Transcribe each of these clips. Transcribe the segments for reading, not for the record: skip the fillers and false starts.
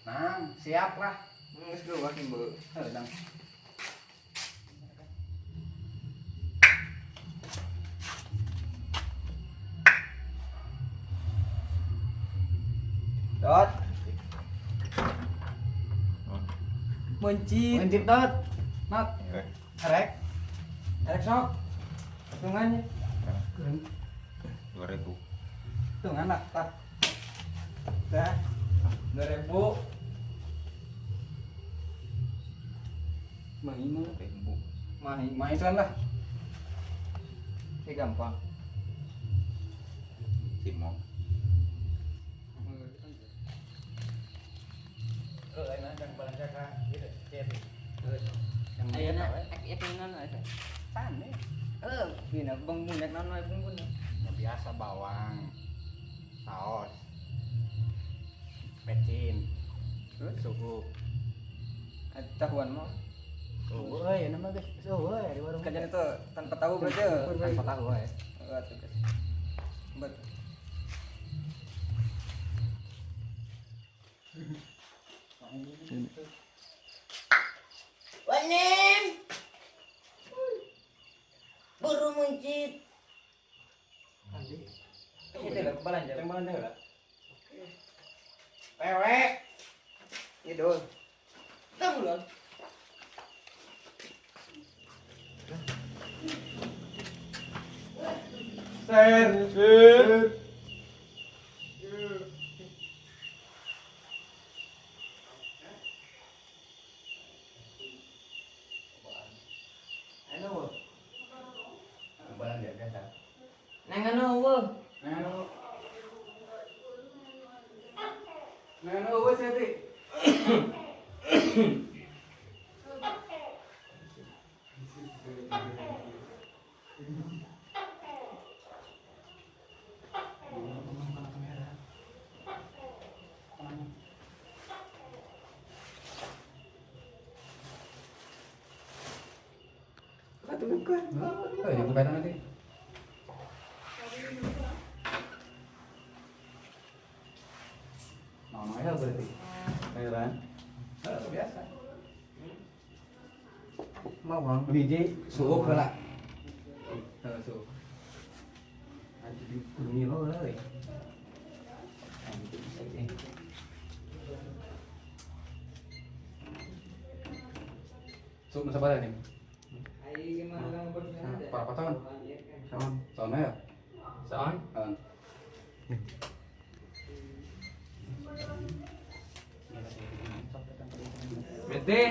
Nang, siap lah. Geus geuwah ieu. Heuh, nang. Dot. Mencit. Mencit dot. Not. Rek. Rek sok. Hitungannya. 2000. Hitungan lah, tah. Dah. 2000. Main mah. Ribu. Mahi. Main lah. Ini gampang. Simong. Ayeuna ek naon we? Sane. Heuh, bina bung ek naon we bung. Ya biasa bawang, saus, pecin, Terus suhu. Tahuan mah. Oh, euy, nama geus. Oh, euy, di warung. Kajian itu tanpa tahu berarti. Tanpa tahu we. Heeh, tugas. Bet. Wanim. Buru muncit. Itu lah belanja. Yang belanja lah. Pewe. Iya dong. Tahu lah. Ser. Ser. Anu. Belanja biasa. Nang anu eueuh. Nang anu eueuh sih, Ti. Bukan. Oh, dibuka nanti. Nah, ya berarti. Sayuran. Oh, biasa. Bawang. Biji suuk heula. Heeh, suuk. Anjing di kudu lo euy. Suuk masa nih? Para pasangan. Saon. Saon ya? Saon. Saon. Bete.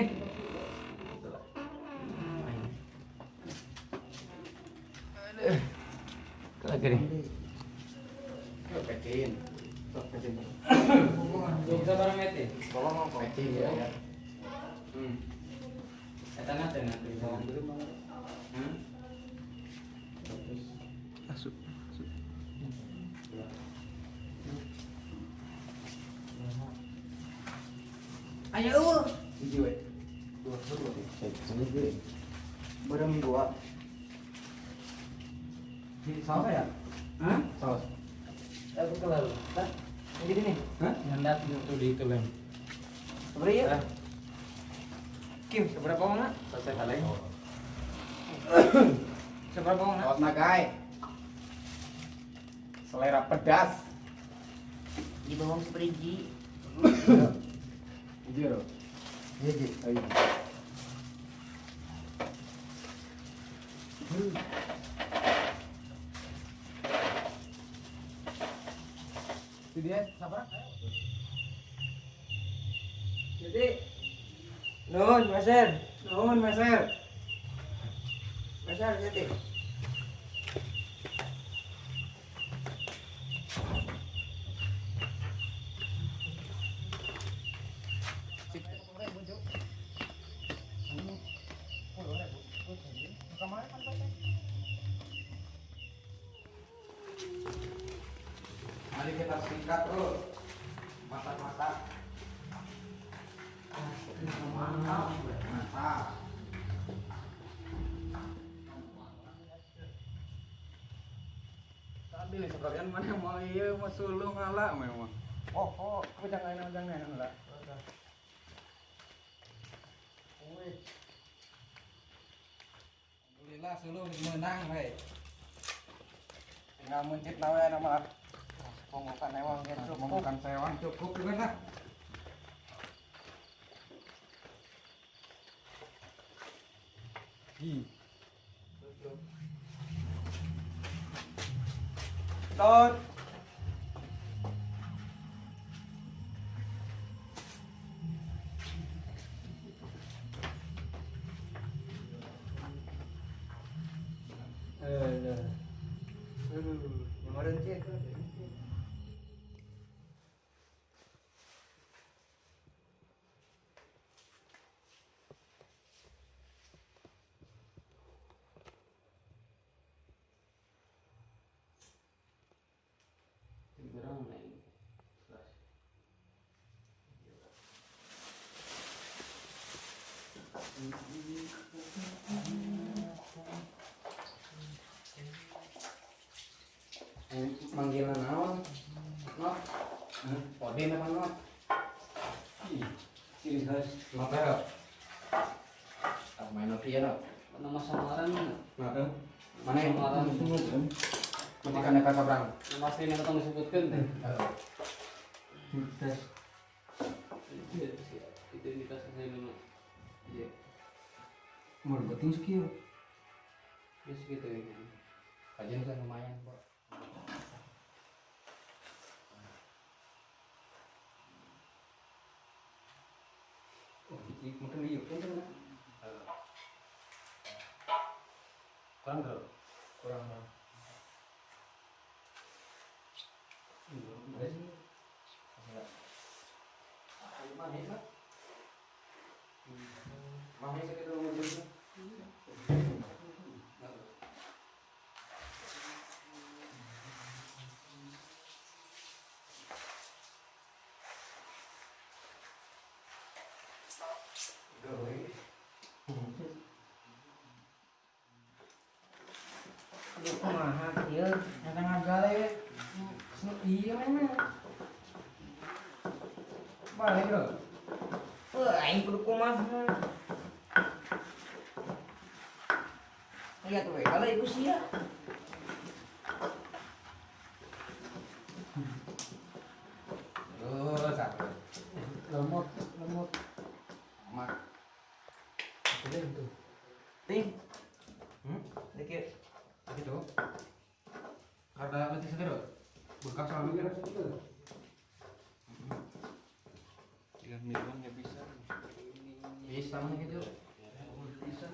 Lagi nih. Pecin. Sok pecin. Bisa bareng mete. Bawang apa? Pecin ya. Eta na teh nanti Bawang dulu bang. Hmm? Asup. Asup. Ayo eueuh. Hiji we. Dua, dua. Bareng dua. Di saus ya? Hah? Saus. Aku kelar. Tah. Yang gini nih. Hah? Nyandat tuh di itu lem. Seberapa ya? Kim, seberapa bawang nak? Selesai kaleng. Seberapa bawang nak? Saus nagai. Selera pedas. Di bawang seperigi. Hiji loh. Hiji. Ayo. Itu dia, sabar. Jadi, nuhun, Maser. Nuhun, Maser. Maser, jadi. Mari kita sikat terus. Masak-masak. Mantap, mantap. Tadi nih sebagian mana mau iya mau sulung ala memang. Oh, oh, aku jangan jangan lah. Lah suluh menang we. Tinggal mencit nawe nama lah. Ponggokan ewang ge cukup. Ponggokan sewang cukup juga lah. Hi. Tot. Manggilan naon? Nok. Odin apa nok? Ih, ciri khas nok ya. Tak main nok ieu nok. Nama samaran. Heeh. Mana yang samaran? Ketika neka sabrang. Nama asli yang tong disebutkeun teh. Heeh. Tes. Identitas asli nama. Iya. Mau penting skill. Ya segitu ya. Kajian kan lumayan, Pak. Oh, mungkin liuk kan? Kurang bro? Kurang bro. Ada sih. Mana ya? Mana sakit dulu mobilnya? Kumaha kieu? Nyata ngagale. Iya mana? Balik bro. Wah, aing kudu kumaha. Lihat we, kalau ibu sia. Terus apa? Lemot, lemot. Mak. Itu tuh. Ting. Dikit. Gitu. Karena nanti seger. Berkah sama mikir. Tiga miliar nggak bisa. Bisa mah gitu. Bisa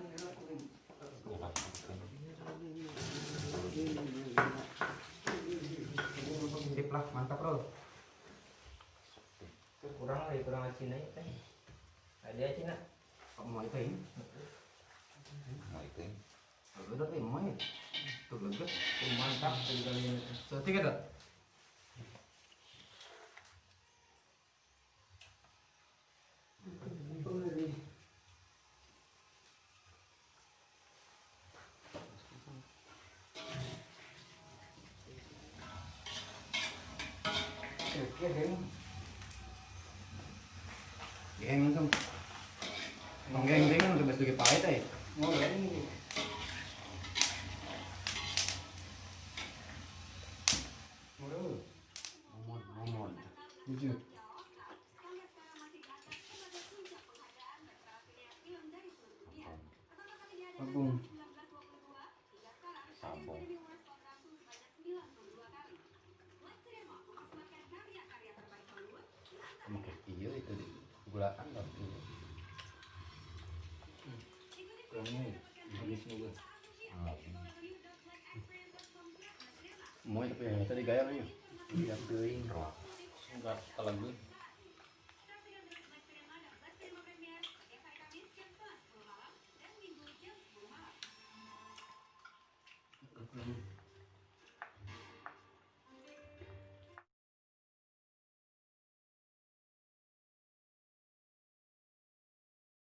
Sip lah, mantap bro. Kurang lagi, kurang acina ya teh. Ada acina. Kamu mau itu ini? Mau itu ini. Udah tuh mau ya. Tuh leges, tuh mantap tadi kali ini. Seperti gitu. Oke, geng. Geng langsung. Geng geng udah bes lagi pahit eh. Mau ini. Momon, momon. Lucu. Sabung. Sabung. Oke, iya itu di gulaan tapi. Kurangnya habis semoga. Mau itu yang tadi gaya nih. Iya, teuing. Enggak telegu.